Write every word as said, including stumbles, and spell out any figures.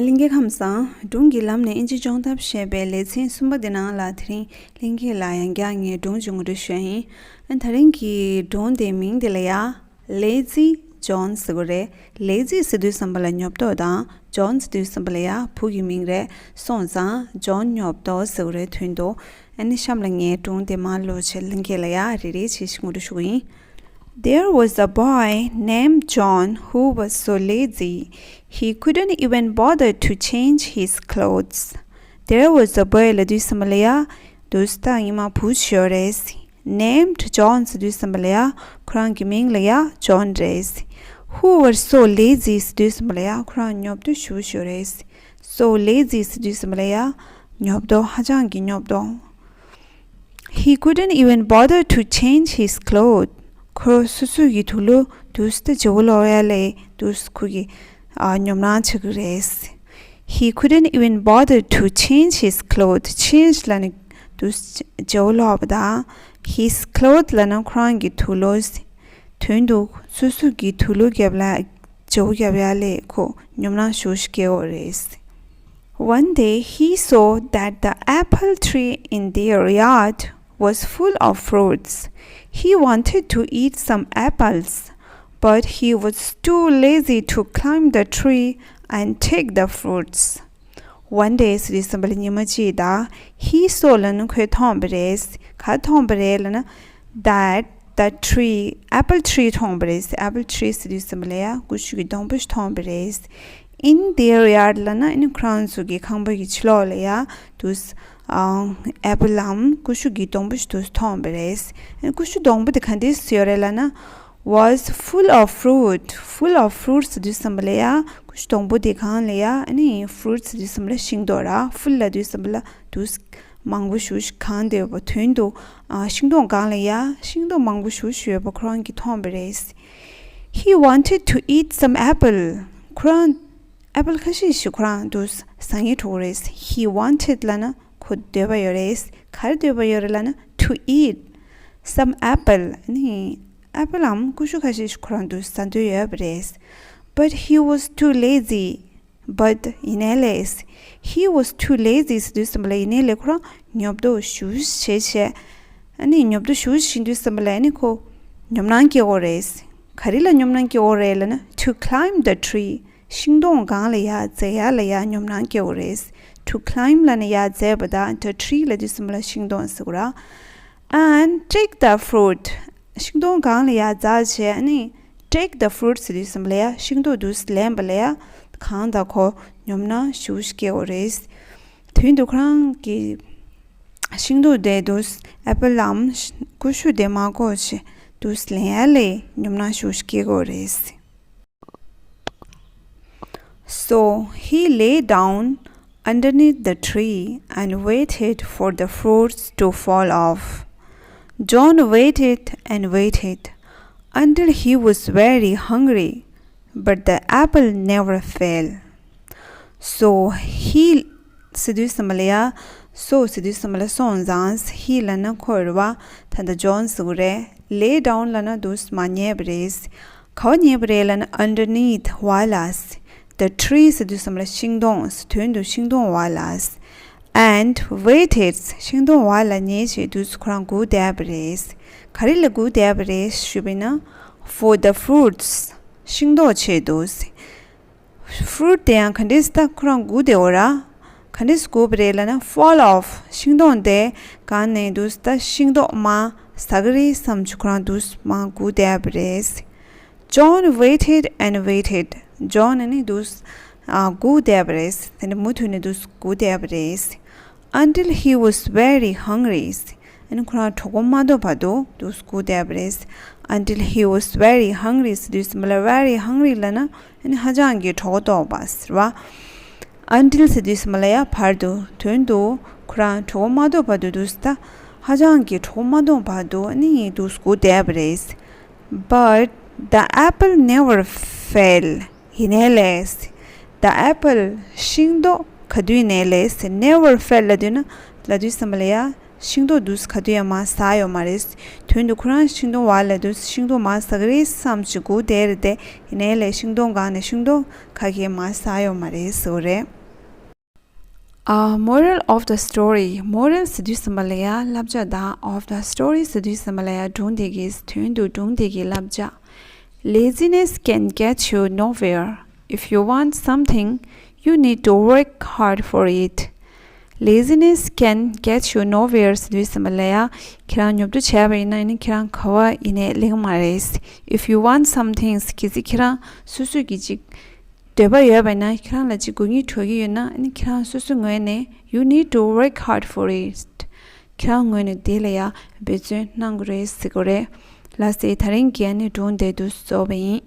ལྷན་རྒྱས་ཁམས་བཟང་། སྒྲུང་གི་ལམ་ནས་ཨིན་ཇི་སྦྱོང་ཐབས་ཞེས་པའི་ལེ་ཚན་གསུམ་པ་འདི་ནང་ལ། དེ་རིང་ལྷན་རྒྱས་ལ་ཡང་བསྐྱར་ངས་སྒྲུང་ཅིག་ངོ་སྤྲོད་ཞུ་ཡ་ཡིན། ཨ་ད་རིང་གི་སྒྲུང་དེའི་མིང་དེ་ལ་ཡ་Lazy John ཟེར་གི་རེད། Lazy ཟེར་དུས་ཙམ་པ་ལ་ཉོབ་ཏོ་དང་། John ཟེར་དུས་ཙམ་པ་ལ་ཡ་བུ་གི་མིང་རེད། སོང་ཙང་John ཉོབ་ཏོ་ཟེར་གི་རེད། དོན་དུ་ཨ་ནི་གཤམ་ལ་ངས་སྒྲུང་དེ་མར་ཀློག་བྱས། ལྷན་རྒྱས་ལ་ཡ་རེ་རེ་བྱས་ཤིག་ངོ་སྤྲོད་ཞུ་གི་ཡིན། There was a boy named John who was so lazy he couldn't even bother to change his clothes. There was a boy ལབ་དུས་ཙམ་པ་ལ་ཡ་དུས་ད་ཉི་མ་བུ་ཞིག་ཡོད་རེད། Named John ཟེར་དུས་ཙམ་པ་ལ་ཡ་ཁོ་རང་གི་མིང་ལ་ཡ་John རེད། Who was so lazy ཟེར་དུས་ཙམ་པ་ལ་ཡ་ཁོ་རང་ཉོབ་ཏོ་ཞེ་པོ་ཞིག་ཡོད་རེད། So lazy ཟེར་དུས་ཙམ་པ་ལ་ཡ་ཉོབ་ཏོ། ཧ་ཅང་གི་ཉོབ་ཏོ། He couldn't even bother to change his clothes. ཁོ་སོ་སོ་གི་དུག་ལོག་དུས་ད་བརྗེ་པོ་ལོག་ཡ་ལས་དུས་ཁོ་གི་ཨ་ཉོབ་སྣང་ཆགས་ཀྱི་རེད། He couldn't even bother to change his clothes. Change ལབ་ན་དུས་བརྗེ་པོ་ལོག་པ་དང་། His clothes ལབ་ན་ཁོ་རང་གི་དུག་ལོག་དོན་དུ་སོ་སོ་གི་དུག་ལོག་རྒྱབ་ལ་བརྗེ་པོ་རྒྱབ་ཡ་ལས་ཁོ་ཉོབ་སྣང་ཞེ་པོ་ཞིག་སྐྱེ་ཡོད་རེད། One day he saw that the apple tree in their yard was full of fruits. He wanted to eat some apples, but he was too lazy to climb the tree and take the fruits. One day ཟེར་དུས་ཙམ་པ་ལ་ཉི་མ་གཅིག་དང་། He saw ལབ་ན་ཁོས་མཐོང་བ་རེད། ག་མཐོང་བ་རེད་ལབ་ན། That the tree, apple tree མཐོང་བ་རེད། Apple tree ཟེར་དུས་ཙམ་པ་ལ་ཡ་ཀུ་ཤུ་གི་སྡོང་པོ་ཞིག་མཐོང་བ་རེད། In their yard ལབ་ན་ཨ་ནི་ཁོ་རང་ཚོ་གི་ཁང་པ་གི་ཕྱི་ལོགས་ལ་ཡ་དུས་ཨ་apple ལམ་ཀུ་ཤུ་གི་སྡོང་པོ་ཞིག་དུས་མཐོང་བ་རེད། ཨ་ནི་ཀུ་ཤུ་སྡོང་པོ་དེ་ག་འདྲས་ཡོད་རེད་ལབ་ན། Was full of fruit. Full of fruits ཟེར་དུས་ཙམ་པ་ལ་ཡ་ཀུ་ཤུ་སྡོང་པོ་དེ་སྒང་ལ་ཡ་ཨ་ནི་fruits ཟེར་དུས་ཙམ་པ་ལ་ཤིང་ཏོག་ར། Full ལབ་དུས་ཙམ་པ་ལ་དུས་མང་པོ་ཞེ་པོ་ཞིག་གང་བསྡད་ཡོད་པ། དོན་དུ་ཨ་ཤིང་ཏོག་སྒང་ལ་ཡ་ཤིང་ཏོག་མང་པོ་ཞེ་པོ་ཞིག་ཡོད་པ་ཁོ་རང་གིས་མཐོང་བ་རེད། He wanted to eat some apple. ཁོ་རང་apple ཁ་ཤས་ཤིག་ཁོ་རང་དུས་ཟ་སྙིང་བྲོ་གི་རེད། He wanted ལབ་ན་ཁོ་འདོད་པ་ཡོད་རེད། ག་རེ་འདོད་པ་ཡོད་རེད་ལབ་ན། To eat some apple. ཨ་ནི་apple ལམ་ཀུ་ཤུ་ཁ་ཤས་ཤིག་ཁོ་རང་དུས་ཟ་འདོད་ཡོད་པ་རེད། But he was too lazy. But ཡིན་ནའི་ལས། He was too lazy ཟེར་དུས་ཙམ་པ་ལ་ཡིན་ནའི་ལས་ཁོ་རང་ཉོབ་ཏོ་ཞེ་པོ་ཞིག་བྱས་བྱས། ཨ་ནི་ཉོབ་ཏོ་ཞེ་པོ་ཞིག་བྱེད་དུས་ཙམ་པ་ལ་ཨ་ནི་ཁོ་ཉོབ་སྣང་སྐྱེ་གི་རེད། ག་རེ་ལ་ཉོབ་སྣང་སྐྱེ་གི་རེད་ལབ་ན། To climb the tree. ཤིང་སྡོང་སྒང་ལ་ཡར་འཛེག་ཡ་ལ་ཡ་ཉོབ་སྣང་སྐྱེ་གི་རེད། To climb ལབ་ན་ཡར་འཛེག་པ་དང་། The tree ལབ་དུས་ཙམ་པ་ལ་ཤིང་སྡོང་ཟེར་གི་ར། And take the fruit. ཤིང་སྡོང་སྒང་ལ་ཡར་འཛེག་བྱས་ཨ་ནི་take the fruit ཟེར་དུས་ཙམ་པ་ལ་ཡ་ཤིང་ཏོག་དུས་ལེན་པ་ལ་ཡ་གང་ལྟར་ཁོ་ཉོབ་སྣང་ཞེ་པོ་ཞིག་སྐྱེ་གི་རེད། དོན་དུ་ཁོ་རང་གི་ཤིང་ཏོག་དེ་དུས་apple ལམ་ཀུ་ཤུ་དེ་མ་བཀོག་བྱས་དུས་ལེན་ཡ་ལས་ཉོབ་སྣང་ཞེ་པོ་ཞིག་སྐྱེ་གི་རེད། So he lay down underneath the tree and waited for the fruits to fall off. John waited and waited until he was very hungry, but the apple never fell. So he ཟེར་དུས་ཙམ་པ་ལ་ཡ། So ཟེར་དུས་ཙམ་པ་ལ་སོང་ཙང་། He ལབ་ན་ཁོ་རེད་བ། ད་ལྟ་John ཟེར་གི་རེད། Lay down ལབ་ན་དུས་མར་ཉལ་བ་རེད། ག་པར་ཉལ་བ་རེད་ལབ་ན། Underneath བར་ལ། The tree ཟེར་དུས་ཙམ་པ་ལ་ཤིང་སྡོང་། དོན་དུ་ཤིང་སྡོང་བར་ལ། And waited ཤིང་སྡོང་བར་ལ་ཉལ་བྱས་དུས་ཁོ་རང་སྒུག་བསྡད་པ་རེད། ག་རེ་ལ་སྒུག་བསྡད་པ་རེད་ཞུས་པ་ཡིན་ན། For the fruits ཤིང་ཏོག་ཆེད་དུ། Fruit དེ་ཡང་ག་འདྲས་ད་ཁོ་རང་སྒུག་བསྡད་ཡོད་ར། ག་འདྲས་སྒུག་པ་རེད་ལབ་ན། Fall off ཤིང་སྡོང་དེ་གང་ནས་དུས་ད་ཤིང་ཏོག་མར་ཟ་གི་རེད་བསམ་བྱས་ཁོ་རང་དུས་མར་སྒུག་བསྡད་པ་རེད། John waited and waited. John ནི་དུས་ཨ་སྒུག་བསྡད་པ་རེད། དེ་ནི་མུ་མཐུད་ནས་དུས་སྒུག་བསྡད་པ་རེད། Until he was very hungry. ཨ་ནི་ཁོ་རང་གྲོད་ཁོག་མ་ལྟོགས་བར་དུ་དུས་སྒུག་བསྡད་པ་རེད། Until he was very hungry ཟེར་དུས་ཙམ་པ་ལ་very hungry ལབ་ན་ཨ་ནི་ཧ་ཅང་གི་གྲོད་ཁོག་ལྟོགས་པ་ཟེར་བ། Until ཟེར་དུས་ཙམ་པ་ལ་ཡ་བར་དུ། དོན་དུ་ཁོ་རང་གྲོད་ཁོག་མ་ལྟོགས་བར་དུ་དུས་ད་ཧ་ཅང་གི་གྲོད་ཁོག་མ་ལྟོགས་བར་དུ་ཨ་ནི་དུས་སྒུག་བསྡད་པ་རེད། But the apple never fell. ཡིན་ནའི་ལས། The apple ཤིང་ཏོག་ག་དུས་ནའི་ལས། Never fell ལབ་དུས་ན་ལབ་དུས་ཙམ་པ་ལ་ཡ་ཤིང་ཏོག་དུས་ག་དུས་ཡང་མར་ཟག་ཡོད་མ་རེད། དོན་དུ་ཁོ་རང་ཤིང་སྡོང་བར་ལ་དུས་ཤིང་ཏོག་མར་ཟག་གི་རེད་བསམ་བྱས་སྒུག་བསྡད་རེད་དེ། ཡིན་ནའི་ལས་ཤིང་སྡོང་སྒང་ནས་ཤིང་ཏོག་ག་གེ་མར་ཟག་ཡོད་མ་རེད་ཟེར་བ་རེད། ཨ། Moral of the story. Moral ཟེར་དུས་ཙམ་པ་ལ་ཡ་བསླབ་བྱ་དང་། of the story ཟེར་དུས་ཙམ་པ་ལ་ཡ་སྒྲུང་དེ་གི་དོན་དུ་སྒྲུང་དེ་གི་བསླབ་བྱ། Laziness can get you nowhere. If you want something, you need to work hard for it. Laziness can get you nowhere ཟེར་དུས་ཙམ་པ་ལ་ཡ་ཁྱེད་རང་ཉོབ་ཏོ་བྱས་པ་ཡིན་ན་ཨ་ནི་ཁྱེད་རང་ག་བ་ཡིན་ནའི་སླེབས་མ་རེད། If you want something གལ་སྲིད་ཁྱེད་རང་སོ་སོ་གི་ཅིག་འདོད་པ་ཡོད་པ་ཡིན་ན། ཁྱེད་རང་ལ་ཅིག་དགོས་ངེས་འཕྲོད་ཀྱི་ཡོད་ན་ཨ་ནི་ཁྱེད་རང་སོ་སོའི་ངོས་ནས you need to work hard for it. ཁྱེད་རང་ངོས་ནས་དེ་ལ་ཡ་འབད་བརྩོན་གནང་དགོས་རེད་ཟེར་གྱི་རེད། ལགས་སེ། དེ་རིང་གི་ཨ་ནི་སྒྲུང་དེ་འདིར་རྫོགས་པ་ཡིན།